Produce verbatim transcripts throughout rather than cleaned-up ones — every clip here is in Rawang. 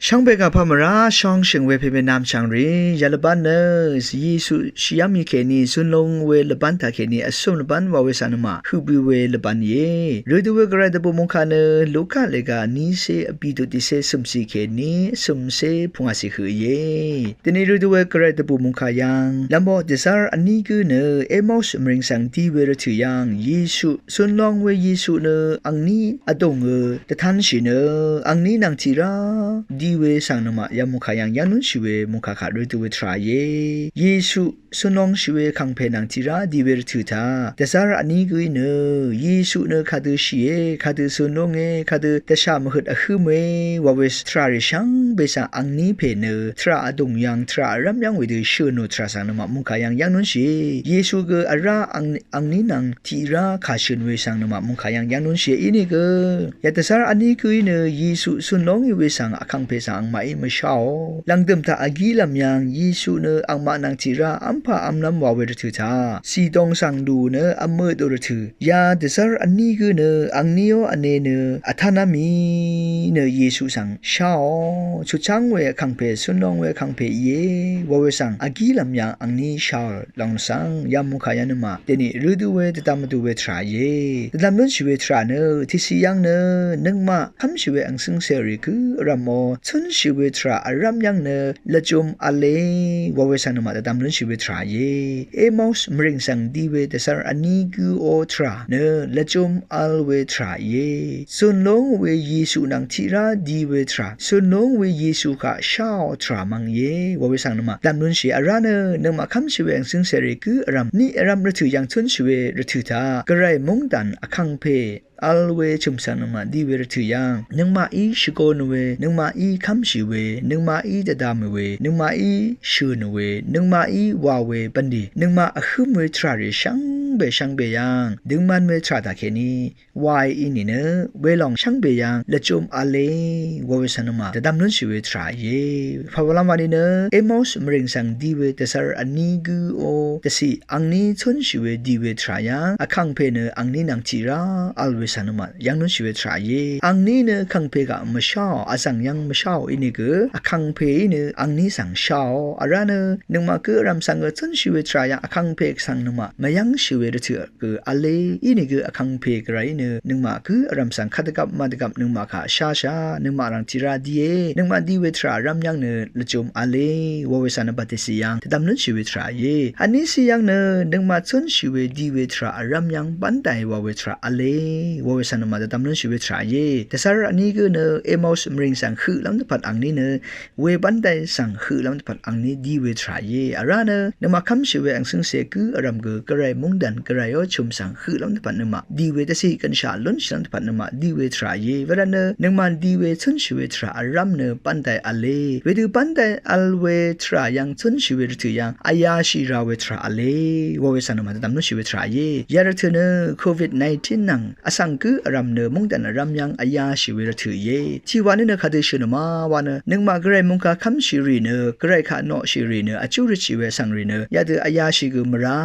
Shvngbe gà pà mvrá shóngshø̀ng we pè mènvm chv̀ngrì, yalvbán nø Yesu shìyv́m í kèní zunlong we lvbán taq kèní vsøm lvbán wa we svng nø mà høq bø we lvbán íe. Rødø we gvray dvbù mungkà nø Luka lèga nícé vbì dø tiqcé cø̀mcì kèní cø̀mcé pungwàcì høq íe. Dvni rødø we gvray dvbù mungkà yv́ng lvmboq dvzv́r vní gǿ nø Emaus mvrìng svng di we rvtø̀ yv́ng Yesu, zunlong we Yesu nø angní vdùng ø dvtánshì nø angní nvng tiqrá di we svng nø mà yamungkà yv́ng yv́ng lúnshì we mungkà kaq rødø we tvrà íe. Yesu zunlongshì we vkàngpè nvng tiqrá di we rvtø̀ taq dvzv́r vní gǿí nø Yesu nø kadø shìe, kadø zunlónge, kadø dvshà mvhøt vhǿme wa we tvrà rì shvngbe svng angní pè nø tvrà vdùng yv́ng tvrà vrv́m yv́ng wedø shø̀n ò tvrà svng nø mà mungkà yv́ng yv́ng lúnshìe. Yesu gø vrá ang angní nvng tiqrá kà shø̀n we svng nø mà mungkà yv́ng yv́ng lúnshìe. Inìgø yadvzv́r vní gǿí nø Yesu zunlóng í we svng vkàngpè svng angmaqí mvsháò. Lv̀ngdø̀m taq vgílv̀m yv́ng Yesu nø angmaq nvng tiqrá v́mpà v́mlv́m wa we rvtø̀ taq zìdong svng lù nø vmøtò rvtø̀ yadvzv́r vní gǿ nø angníó vne nø vtánv́m í nø Yesu svng sháò. Chutcháng we vkàngpè, zunlong we vkàngpè íe wa we svng vgílv̀m yv́ng angní sháò. Lòng svng yamungkà yv́ng nø mà dvni rødø we dvdvm vdø we tvrà íe. Dvdvm lúnshì we tvrà nø tiqciq yv́ng nø nøngmaq kv́mshì we angcǿngcèrì gǿ vrv̀mò cúnshì we tvrà vrv́m yv́ng nø lvjum v̄le wa we svng nø mà dvdvm lúnshì we tvrà íe. Emaus mvrìng svng di we dvzv́r vní gǿò tvrà nø lvjum v̄l we tvrà íe. Zunlóng we Yesu nvng tiqrá di we tvrà, zunlóng we Yesu kaq sháò tvrà mvng íe wa we svng nø mà dvdvm lúnshì. Vrá nø nøngmaq kv́mshì we angcǿngcèrì gǿ vrv̀m niq vrv́m rvtø̀ yv́ng cúnshì we rvtø̀ taq gvray móngdàn vkàngpè v̄l we chø̀m svng nø mà di we rvtø̀ yv́ng nøngmaqí shvgōn we, nøngmaqí kv́mshì we, nøngmaqí dvdvm we, nøngmaqí shø̀n we, nøngmaqí wa we bv̀nlì, nøngmaq vhǿm we tvrà rì shvngbe shvngbe yv́ng døngman we tvrà taq kèní wae í nìnø welòng shvngbe yv́ng lvjum v̄le wa we svng nø mà dvdvm lúnshì we tvrà íe. Pàwalv́m wa nìnø Emaus mvrìng svng di we dvzv́r vní gǿò dvciq angní cúnshì we di we tvrà yv́ng vkàngpè nø angní nvng tiqrá v̄l we svng nø mà yv́ng lúnshì we tvrà íe. Angní nø vkàngpè gaq mvsháò, vzv̀ng yv́ng mvsháò inìgø vkàngpèí nø angní svng sháò. Vrá nø nøngmaq gǿ vrv̀m svng gø cúnshì we tvrà yv́ng vkàngpè svng nø mà mvyv́ngshì we rvtø̀ gø v̄le. Inìgø vkàngpè gvrayí nø nøngmaq gǿ vrv̀m svng kadvgvp madvgvp nøngmaq kaq sháshà, nøngmaq rvng tiqrá díe, nøngmaq di we tvrà vrv́m yv́ng nø lvjum v̄le wa we svng nø bvtesi yv́ng dvdvm lúnshì we tvrà íe. Vníciq yv́ng nø nøngmaq cúnshì we di we tvrà vrv́m yv́ng bv́nday wa we tvrà v̄le wa we svng nø mà dvdvm lúnshì we tvrà íe. Dvzv́r vní gǿ nø Emaus mvrìng svng høqlv́m dvpvt angní nø we bv́nday svng høqlv́m dvpvt angní di we tvrà íe. Vrá nø nøngmaq kv́mshì we angcǿngcè gǿ vrv̀m gø gvray móngdàn gvrayó chø̀m svng høqlv́m dvpvt nøngmaq di we dvciq gønshaq lúnshìlv́m dvpvt nøngmaq di we tvrà íe. Wervtnø nøngmaq di we cúnshì we tvrà vrv́m nø bv́nday v̄le. Wedø bv́nday v̄l we tvrà yv́ng cúnshì we rvtø̀ yv́ng vyáshì ra we tvrà v̄le wa we svng nøngmaq dvdvm lúnshì we tvrà íe. Ya rvtø̀ nø Covid nineteen nvng vsvng gǿ vrv̀m nø móngdàn vrv́m yv́ng vyáshì we rvtø̀ íe. Tiq wa ní nø kadø shø̀n ò ma wa nø nøngmaq gvray mungkà kv́mshì rì nø, gvray kaq noqshì rì nø, vjú røtshì we vsvng rì nø yadø vyáshì gø mvrá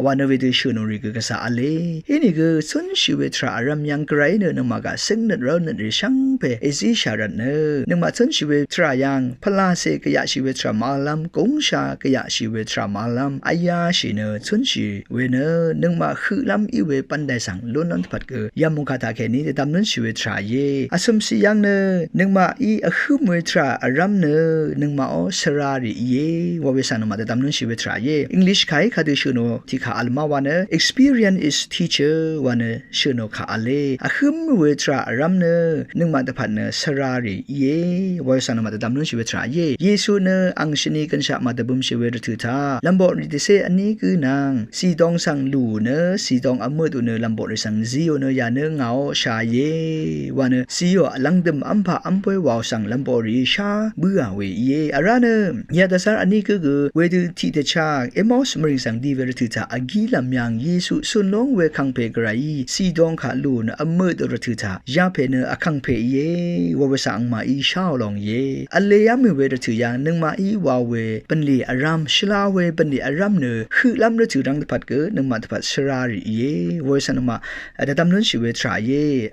wa nø wedø shø̀n ò rì gø gvzà v̄le. Inìgø cúnshì we tvrà vrv́m yv́ng gvrayí nø nøngmaq gaq cǿngnøt rv́lnøt rì shvngpè èzíshà rvtnø nøngmaq cúnshì we tvrà yv́ng pvlacè gvyaqshì we tvrà màvlv́m, gúngsha gvyaqshì we tvrà màvlv́m vyáshì nø cúnshì we nø nøngmaq høqlv́m í we bv́nday svng lúnlv́m dvpvt gø yamungkà taq kèní dvdvm lúnshì we tvrà íe. Vcø̀mciq yv́ng nø nøngmaqí vhǿm we tvrà vrv́m nø nøngmaqó svrarì íe wa we svng nøngmaq dvdvm lúnshì we tvrà íe. English kàí kadø shø̀n ò tiqkà v̄l ma wa nø experience is teacher wa nø shø̀n ò kà v̄le. Vhǿm we tvrà vrv́m nø nøngmaq dvpvt nø svrarì íe wa we svng nøngmaq dvdvm lúnshì we tvrà íe. Yesu nø ang shvni gønshaq màdvbømshì we rvtø̀ taq lv̀mboqrì dvcé vní gǿ nvng zìdong svng lù nø zìdong vmøtò nø lv̀mboqrì svng ziò nø yà nø ngàó shàìe wa nø ziò lv̀ngdø̀m v́mpaq v́mpóy wàò svng lv̀mboqrì shá bǿà we íe. Vrá nø yadvzv́r vní gǿ gø wedø tiqdvchá Emaus mvrìng svng di we rvtø̀ taq vgílv̀m yv́ng Yesu cun lóng we vkàngpè gvrayí zìdong kaq lù nø vmøtò rvtø̀ taq yapè nø vkàngpè íe wa we svng angmaqí sháò lòng íe. Vlev́m mì we rvtø̀ yv́ng nøngmaqí wa we bv̀nlì vrv́m, shvla we bv̀nlì vrv́m nø høqlv́m rvtø̀ rv́ng dvpvt gø nøngmaq dvpvt svrarì íe wa we svng nøngmaq dvdvm lúnshì we tvrà íe.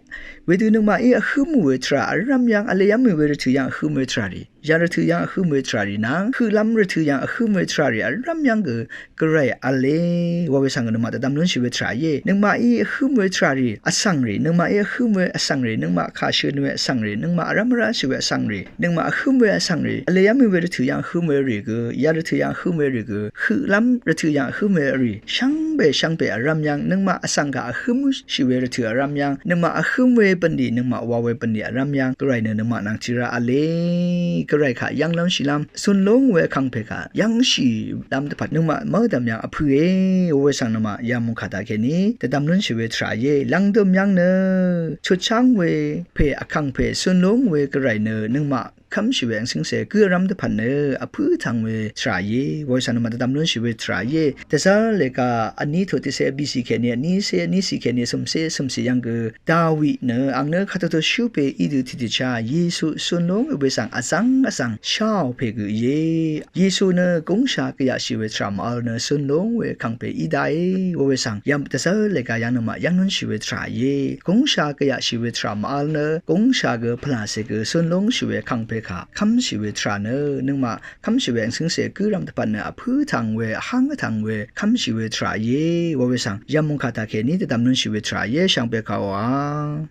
Wedø nøngmaqí vhǿm we tvrà vrv́m yv́ng vleyv́m we rvtø̀ yv́ng vhǿm we tvrà rì, yv́ng rvtø̀ yv́ng vhǿm we tvrà rì nvng høqlv́m rvtø̀ yv́ng vhǿm we tvrà rì vrv́m yv́ng gø Gvray v̄le wa we svng nøngmaq dvdvm lúnshì we tvrà íe. Nøngmaqí vhǿm we tvrà rì vsvng rì, nøngmaqí vhǿm we vsvng rì, nøngmaq kà shøn we vsvng rì, nøngmaq vrv́m vrá shì we vsvng rì, nøngmaq vhǿm we vsvng rì, vleyv́m we rvtø̀ yv́ng vhǿm we rì gø, yv́ng rvtø̀ yv́ng vhǿm we rì gø, høqlv́m rvtø̀ yv́ng vhǿm we rì, shvngbe shvngbe vrv́m yv́ng nøngmaq vsvng kà vhǿm shì we rvtø̀ vrv́m yv́ng, nøngmaq vhǿm we bv̀nlì, nøngmaq wa we bv̀nlì vrv́m yv́ng, Gvray nø nøngmaq nvng tira v̄le. Gvray kaq yv́nglv́m shìlv́m, cun lúng we vkàngpè kaq yv́ngshìlv́m dvpvt nøngmaq mvdv̀m yv́ng vpø̄e. Wa we svng nøngmaq yamung kà taq kèní dvdvm lúnshì we tvrà íe. Lv̀ngdø̀m yv́ng nø chutcháng we pè vkàngpè cun lúng we Gvray nø nøngmaq kv́mshì we angcǿngcè gǿ vrv́m dvpvt nø vpǿ tvng we tvrà íe. Wa we svng nøngmaq dvdvm lúnshì we tvrà íe. Dvzv́r lèga vní tuq tiqcé bìcì kèní vnícé vnícì kèní cø̀mcé cø̀mcì yv́ng gø Dawi nø ang nø kàdvtut shú pè í dø tiqdvchá Yesu cun lúng we svng vzv́ng vzv̀ng sháò pè gø íe. Yesu nø gúngsha gvyaqshì we tvrà mvvl nø cun lúng we vkàngpè í daqe. Wa we svng yv́ng dvzv́r lèga yv́ng nøngmaq yv́ng lúnshì we tvrà íe. Gúngsha gvyaqshì we tvrà mvvl nø gúngsha gø pvlàcè gø cun lúngshì we vkàngpè kaq kv́mshì we tvrà nø nøngmaq kv́mshì we angcǿngcè gǿ vrv́m dvpvt nø vpǿ tvng we vháng vtvng we kv́mshì we tvrà íe. Wa we svng yamung kà taq kèní dvdvm lúnshì we tvrà íe. Shvngbe kà wa